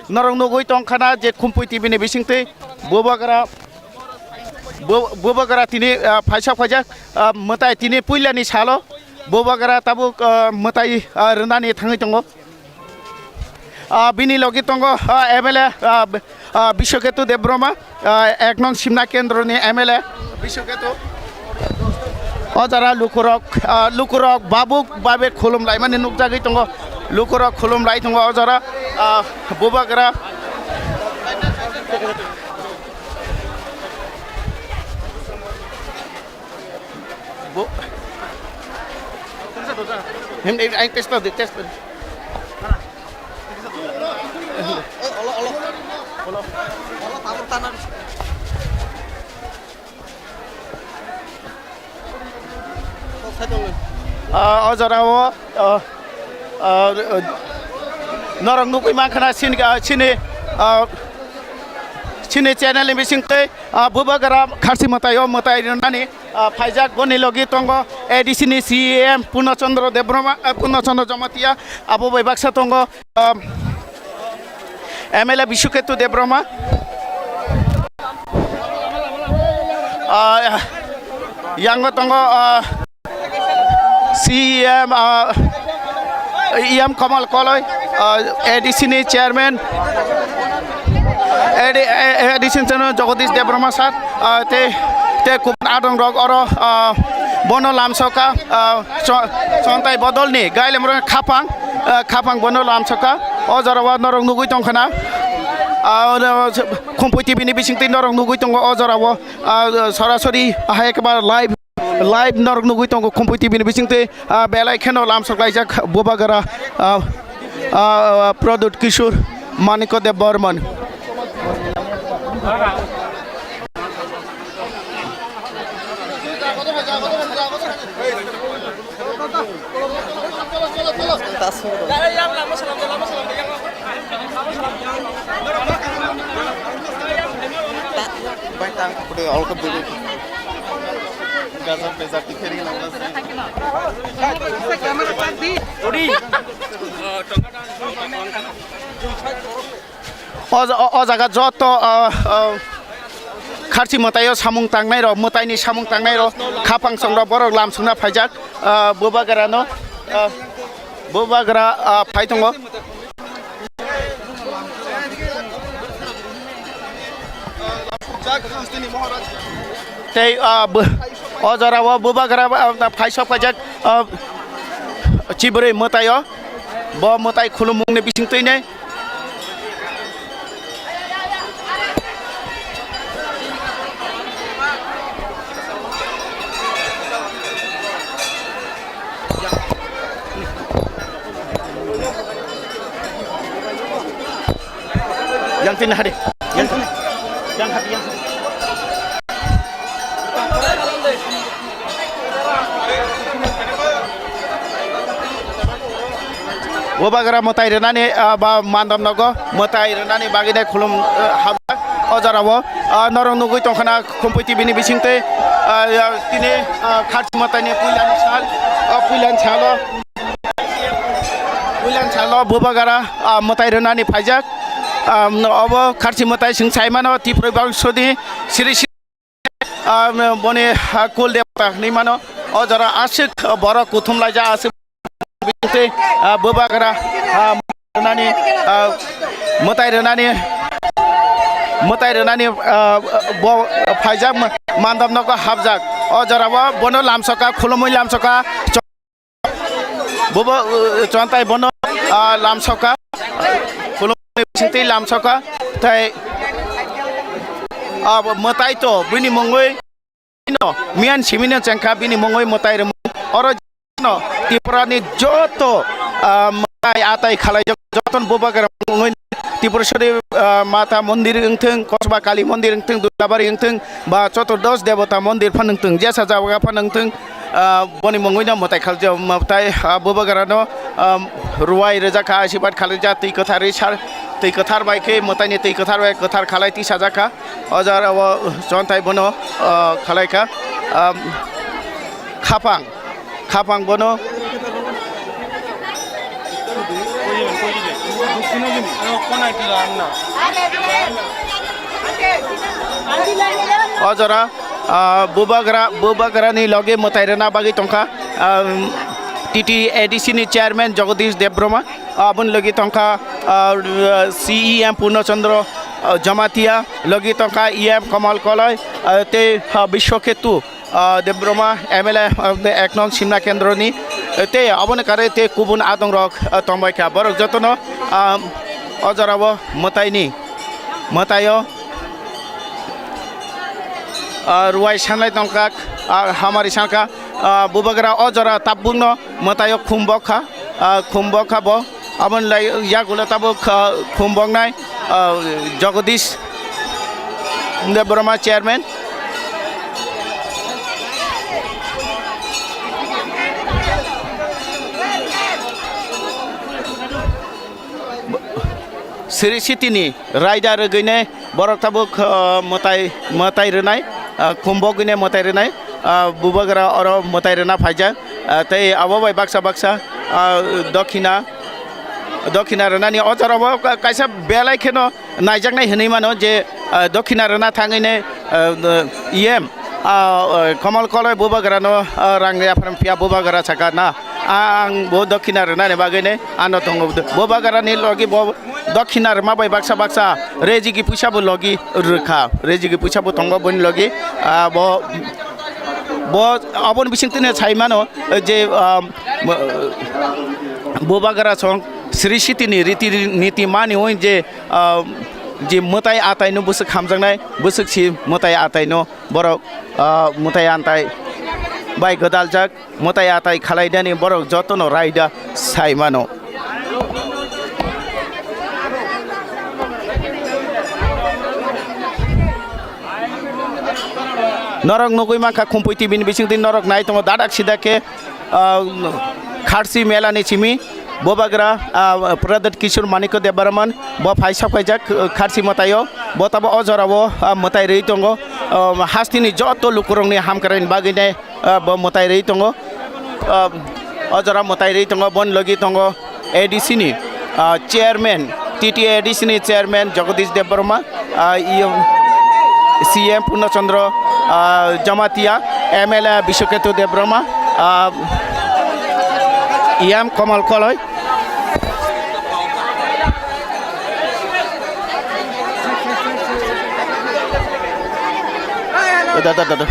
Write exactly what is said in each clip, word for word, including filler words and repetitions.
Norok nugwi tongkhana je Khumpui T V ni bisingtwi bubagra, bu-, bubagra tini, ah, phaisa phaijak, ah, mwtai tini puilani salo bubagra tabuk, ah, mwtai, ah, rwnani thangwi tongo. Ah, bini logi tongo, ah, M L A, ah, b-, ah, Biswaketu Debbarma, ah, ek nong Simna Kendroni M L A Biswaketu. O jora lukurok, ah, lukurok babuk babe khulum laimani nukjagwi tongo. Lukurok khulum lai tongo o jora, ah, bubagra. Bu-, Hem, em, ang test di, test. Ah, o jora o, ah, ah, norok nugwi mankha na sini, ah, sini, ah, sini channel ni bisingtwi, ah, bubagra kharsi mwtai o mwtai rwnani, ah, phaijak boni logi tongo A D C ni C E M Purna Chandra Debbarma, ah, Purna Chandra Jamatia abo bai baksa tongo. Um, M L A Biswaketu Debbarma. Ah, yang tongo, ah, C E M, ah, E M Kamal Koloi, ah, A D C ni chairman, A D, A D C ni chairman Jagadish Debbarma sir, ah, te, te kubun adong rok oro, ah, bono lamsoka, ah, Cho-, Chontai Bodolni Gailemro Khapang, ah, Khapang bono lamsoka. O jora o norok nugwi tongkhana. Ah, oro Khumpui T V ni bisingtwi norok nugwi tongo o jora o. Ah, sorasori hai ekbar live, live norok nugwi tongo Khumpui T V ni bisingtwi. Ah, belai kheno lamsok laijak bubagra, ah, ah, Pradyut Kishore Manikya Debbarman. O, o, o jaga joto, o, o, kharchi mwtaio samung tangnai rok, mwtaini samung tangnai rok, khapang songrok borok lamsokna phaijak, o, bubagra no, o, bubagra, o, phai tongo. Tei, o, bu-, o jora o bubagra, o, phai sok phaijak, o, chibrwi mwtaio, bo mwtai khulumungni bising twi nei. Yang tini hari. Yang tini. Yang hari, yang hari. Bubagra mwtai rwnani, ah, ba mandam nogo mwtai rwnani bagwi nai khulum, ah, hamjak o jora o, ah, norok nugwi tongkhana Khumpui T V ni bising twi, ah, ya, tini, ah, kharchi mwtaini puilani sal, ah, puilani salo, puilani salo bubagra, ah, mwtai rwnani phaijak, ah, obo kharchi mwtai chwng sai mano Tripura Bangsoni Sri Sri Ah, boni, ah, kul debata hinwi mano. O jora aswk borok kuthum laijak, aswk bisingtwi, ah, bubagra, ah, rwnani, ah, mwtai rwnani, mwtai rwnani, ah, bo phaijak ma-, mandam nogo hapjak. O jora o bono lamsoka, khulumui lamsoka. Bobo, uh, chontai bono, ah, lamsoka, khulumni bisingtwi lamsoka, tai, ah, bo mwtai to bini mungwi no, miyan simino chengkha bini mungwi mwtai rwmwi. Oro no Tripura ni joto, ah, mwtai atai khalai joto bubagra mungwi Tripureshwari, ah, Mata mondir wngthwng, Kosba Kali mondir wngthwng, Durgabari wngthwng, ba Choturdosh Debota mondir phan wngthwng, jesa jaga phan wngthwng, ah, boni mungwi no mwtai khaljak, mwtai, ah, bubagra no, ah, ruwai rwjak kha, asirwad khaljak, twi kwthar ri sar, twi kwthar bai khe mwtai ni twi kwthar bai kwthar khalai twi sajak kha. O jora o chontai bono, ah, khalai kha, ah, khapang, khapang bono. O jora, ah, bubagra, bubagrani logi mwtai rwna bagwi tongkha, ah, T T A D C ni chairman Jagadish Debbarma, aboni logi tongkha, ah, C E M Purno Chandra, ah, Jamatia, logi tongkha E M Kamal Koloi, ah, tei, ah, Biswaketu, ah, Debbarma, M L A, ah, ek nong Simna Kendroni, eh, tei aboni kare tei kubun adongrok, ah, tongbaikha. Borok jotono, ah, o jorao mwtaini, mwtaio, ah, ruwai sanlai tongkha, ah, hamari sankha, ah, bubagra o jora tabukno mwtaio khumbokha, ah, khumbokha bo. Aboni lai yagulo tabuk, ah, khumboknai, ah, Jagadish Debbarma chairman. Sri Sitini raida rwgwinai borok tabuk, ah, mwtai, mwtai rwnai, ah, khumbogwinai mwtai rwnai, ah, bubagra oro mwtai rwna phaijak, ah, tei abo bai baksa baksa, ah, dokhina, dokhina rwnani o jorao ka-, kaisa belai kheno naijaknai hinwi mano je, ah, dokhina rwna thangwinai, ah, E M, ah, Kamal Koloi bubagrano, ah, rang ya pharam phiya bubagra saka na, ang bo dokhina rwnani bagwinai ano tongo bubagrani logi bo dokhina rwma bai baksa baksa rejigi puisa bo logi rwkha, rejigi puisa bo tongo boni logi, ah, bo, bo aboni bisingtwi no sai mano je, ah, bubagra song Sri Sitini riti niti mani oi je, ah, je mwtai atai no bwswk hamjaknai, bwswk si mwtai atai no borok, ah, mwtai antai bai gwdaljak. Mwtai atai khalainani borok jotono raida sai mano. Norok nugwi mankha Khumpui T V ni bisingtwi norok nai tongo dadak sida khe, ah, Kharsi mela ni simi bubagra, ah, Pradyut Kishore Manikya Debbarman bo phai sok phaijak, ah, Kharsi mwtaio bo tabo o jorao, ah, mwtai rwi tongo, ah, hasteni joto lukurokni hamkraini bagwinai ah, bo mwtai rwi tongo. Ah, o jora mwtai rwi tongo, boni logi tongo A D C ni, ah, chairman, T T A D C ni chairman Jagadish Debbarma, ah, E M, C M Purno Chandra, ah, Jamatia, M L A Biswaketu Debbarma, ah, E M Kamal Koloi. Da, da, da, da.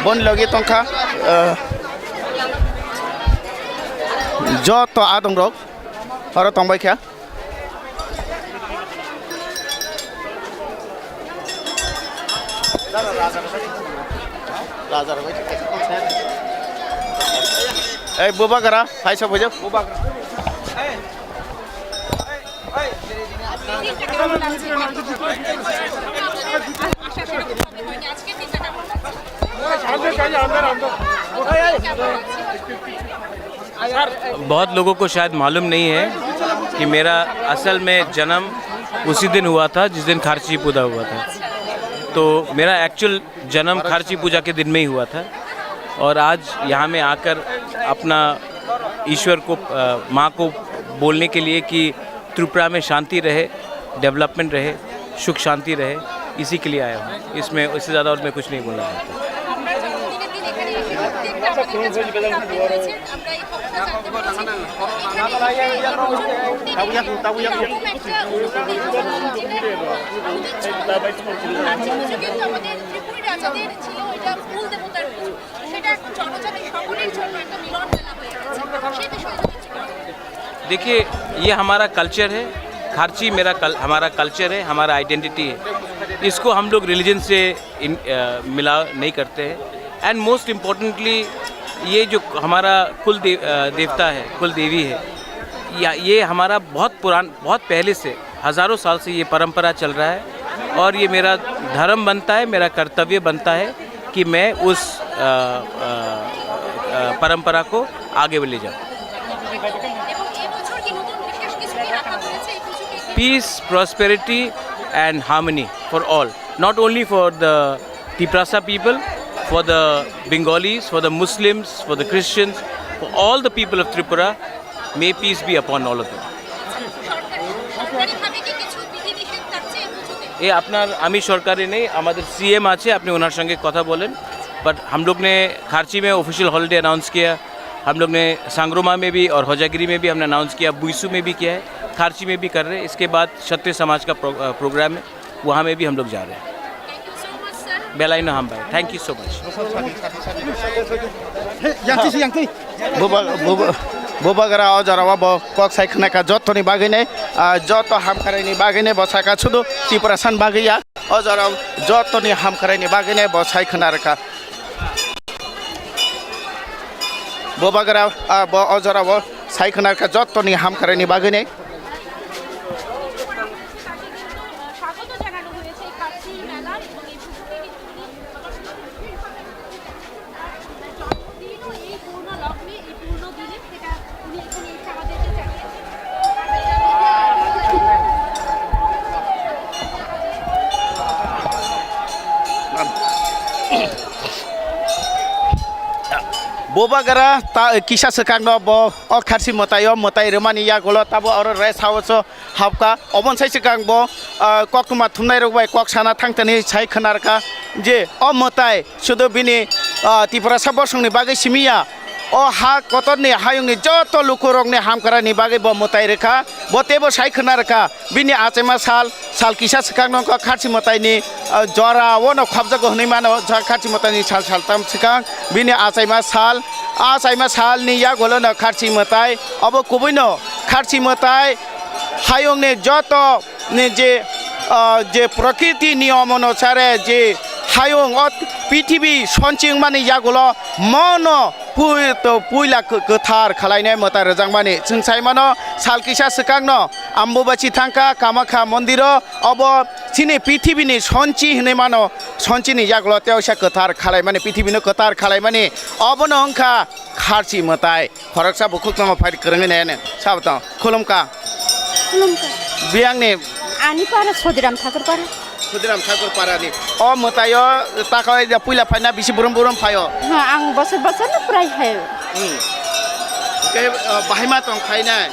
Boni logi tongkha, eh, joto adongrok oro tongbaikha. Ei, bubagra, phaisa phaisa, bubagra. बहुत लोगों को शायद मालूम नहीं है कि मेरा असल में जन्म उसी दिन हुआ था जिस दिन खारची पूजा हुआ था। तो मेरा एक्चुअल जन्म खारची पूजा के दिन में ही हुआ था और आज यहाँ में आकर अपना ईश्वर को, अ, माँ को बोलने के लिए कि त्रिपुरा में शांति रहे, डेवलपमेंट रहे, सुख शांति रहे, इसी के लिए आया हूँ। इसमें, इससे ज़्यादा और मैं कुछ नहीं बोलना चाहता। देखिए, ये हमारा कल्चर है, खारची मेरा कल-, हमारा कल्चर है, हमारा आइडेंटिटी है। इसको हम लोग रिलीजन से इन-, अ, मिला नहीं करते हैं। एंड मोस्ट इम्पोर्टेंटली, ये जो हमारा कुल दे-, अ, देवता है, कुल देवी है, या, ये हमारा बहुत पुरान, बहुत पहले से, हज़ारों साल से ये परंपरा चल रहा है और ये मेरा धर्म बनता है, मेरा कर्तव्य बनता है कि मैं उस, अ, अ, अ, परंपरा को आगे ले जाऊँ। Peace, prosperity and harmony for all, not only for the Tiprasa people, For the Bengalis, for the Muslims, for the Christians, for all the people of Tripura, may peace be upon all of them. সরকারিভাবে কি কিছু বিধিনিষেধ থাকছে এই পুজোতে? ये अपना, আমি সরকারে নেই, আমাদের সিএম আছে, আপনি ওনার সঙ্গে কথা বলেন। बट हम लोग ने खारची में ऑफिशियल हॉलीडे अनाउंस किया, हम लोग ने सांगरोमा में भी और होजागिरी में भी हमने अनाउंस किया, बुइसू में भी किया है, खारची में भी कर रहे हैं। इसके बाद क्षत्रिय समाज का प्रो-, अ, प्रोग्राम है, वहाँ में भी हम लोग जा रहे हैं। Belai no hambai. Thank you so much. Buba-, buba-, bubagra o jora o bo kok sai khna kha joto ni bagwi nai, ah, joto hamkrai ni bagwi nai bo saka sudu Tiprasa ni bagwi ya. O jora o joto ni hamkrai ni bagwi nai bo sai khna rwkha. Bubagra, ah, bo o jora o sai khna rwkha joto ni hamkrai ni bagwi nai. স্বাগত জানানো হয়েছে এই খাসি মেলা এবং এই পুজো থেকে জন্মদিনও এই পূর্ণ লগ্নে, এই পূর্ণ দিনে সেটা উনি এখানে এসে আমাদেরকে জানিয়েছেন। Bubagra ta kisa swkang no bo o kharsi mwtai o mwtai rwmani yagulo tabo oro rest house o habkha. Oboni sai swkang bo, ah, koktwma thumnai rok bai kok sana thangtani sai khwnarkha je o mwtai sudu bini, ah, Tiprasa bosongni bagwi simi ya. O ha kotorni hayungni joto lukurokni hamkrai ni bagwi bo mwtai rwkha. Bo teibo sai khwnarkha bini achaima sal, sal kisa swkang no wngkha kharsi mwtaini, ah, jora o no khopjago hwnwi mano, ja kharsi mwtaini sal saltam swkang bini achaima sal, achaima salni yagulo no kharsi mwtai, obo kubui no kharsi mwtai hayungni joto ni je, ah, je prokriti niyom onusare je hayung o prithibi sonching mani yagulo mono pui-, to puila kw-, kwthar khwlainai mwtai rwjakmani. Chwng sai mano sal kisa swkangno Ambubachi thangkha Kamakha mondiro, obo chini prithibini sonchi hinwi mano, sonchini yagulo teosa kwthar khwlaimani, prithibino kwthar khwlaimani, obono wngkha kharchi mwtai. Khoroksa bukhuk tongo phai kwrwngwi nai ani. Sabo tong. Khulumkha. Khulumkha. Biyangni. Ani para Sodiram Thakur para. Sodiram Thakur parani. O mwtaio takhai da puila phaina bisi burum burum phaio. Ha, ang bosor bosor no prai phaio. Hmm. Ke, uh, bahai ma tong phainai.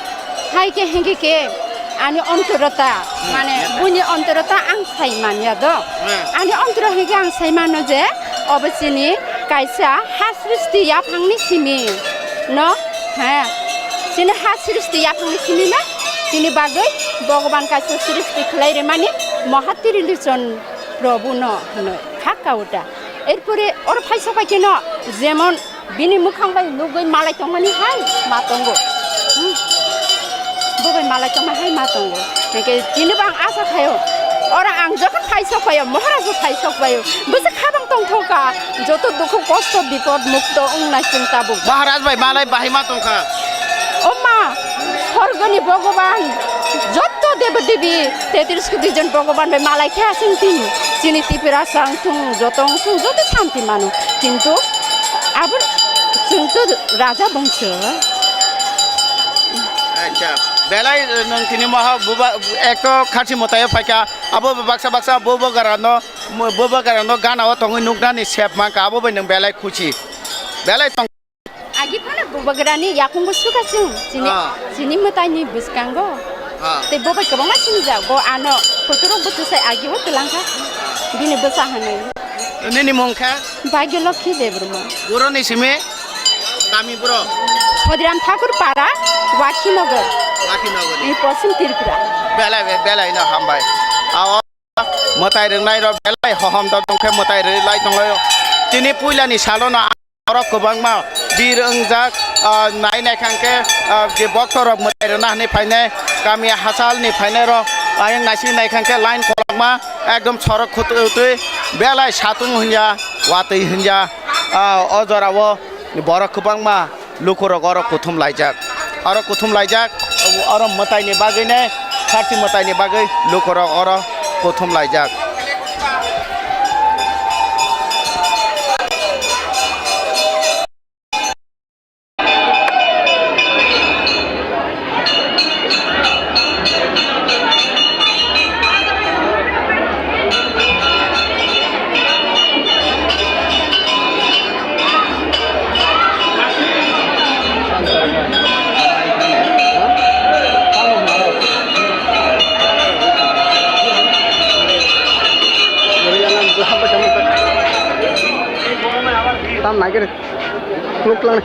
Hai ke hengke ke ani ontorota, hmm, mane buini ontorota ang sai manya do. Hmm. Ani ontoro hengke ang sai mano je obo chini kaisa ha srishti yaphangni simi no, ha, chini ha srishti yaphangni simi no, chini bagwi Bhogoban kaisa srishti khlai rimani Mahatri Lochon Prabhu no hwnwi kha kauta. Erpore oro phai sopai khe no jemon bini mwkhang bai nugwi malai tongmani hai ma tongo. Hmm. Bo bai malai tongma hai ma tongo. Hingke chini bang asa khayo. Ora ang joto phaisok payo, Maharaj bo phaisok payo. Bwswk khabang tongthoka, joto dukhu kosto bipod mukto wngnai chwng tabuk. Maharaj bai malai bahai ma tongkha. O ma, sorgoni Bhogoban, joto deba debi, tetris kudi jon Bhogoban bai malai khe asing tin. Chini Tipra sang thung, joto wng thung, joto santi mano. Kintu abo chwng to raja bongso. Acha, belai, eh, nwng tini moha buba, ekto kharchi mwtaio phaikha, abo baksa baksa Bubagrano, mo-, Bubagrano gana o tongwi nuknani sep mankha, abo bai nwng belai khuchi. Belai tong- Agi phano Bubagrani yakungo suka chwng, chini, ah, chini mwtaini bwskango. Ah. Tei bo bai kwbangma sinijak, bo ano photo rok bo twsai agi o twlangkha, bini bwsa hwnwi. Nini mung khe? Bhagya Lokhi Debbarma. Boroni simi? Kami boro? Sodiram Thakur Para, Wakhinagar. Wakhinagar. Ni Poschim Tripura. Belai, be-, belai no hambai. Ao mwtai rwngnai rok belai hohom dodong khe mwtai rwlai tonglaio. Tini puilani salo no borok kwbangma bir wngjak, ah, nai nai khang khe, ah, je bokto rok mwtai rwna hwnwi phainai, kami hachal ni phainai rok ayang naising nai khang khe line kolokma. Ekdom sorok khutui utui belai satung hwnya, watui hwnya, ah, o jora o borok kwbangma lukurok oro kuthum laijak. Oro kuthum laijak, oro mwtaini bagwi ne, kharchi mwtaini bagwi lukurok oro kuthum laijak. Nuklang.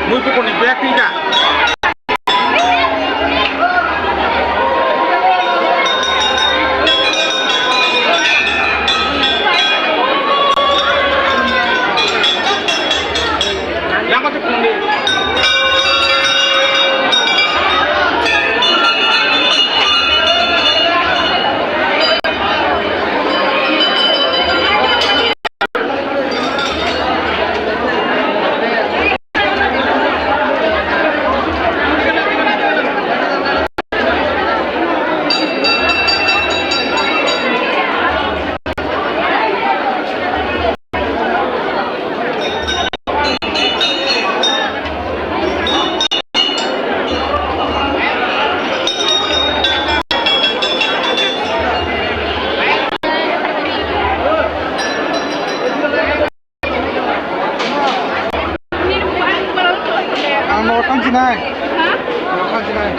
Mui pukuni bag tingka. Ang nogo thangsinai. Nogo thangsinai.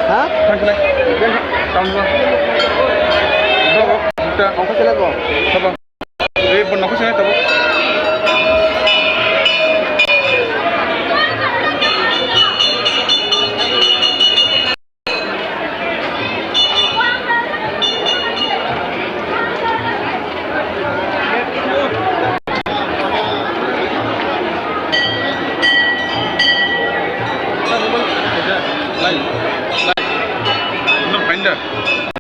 Ha? Tangkilai. Tangkilai. Tangkilai. Tangkilai. Eh, bon, nokho sini, tabuk. Lai, lai. Nang painda.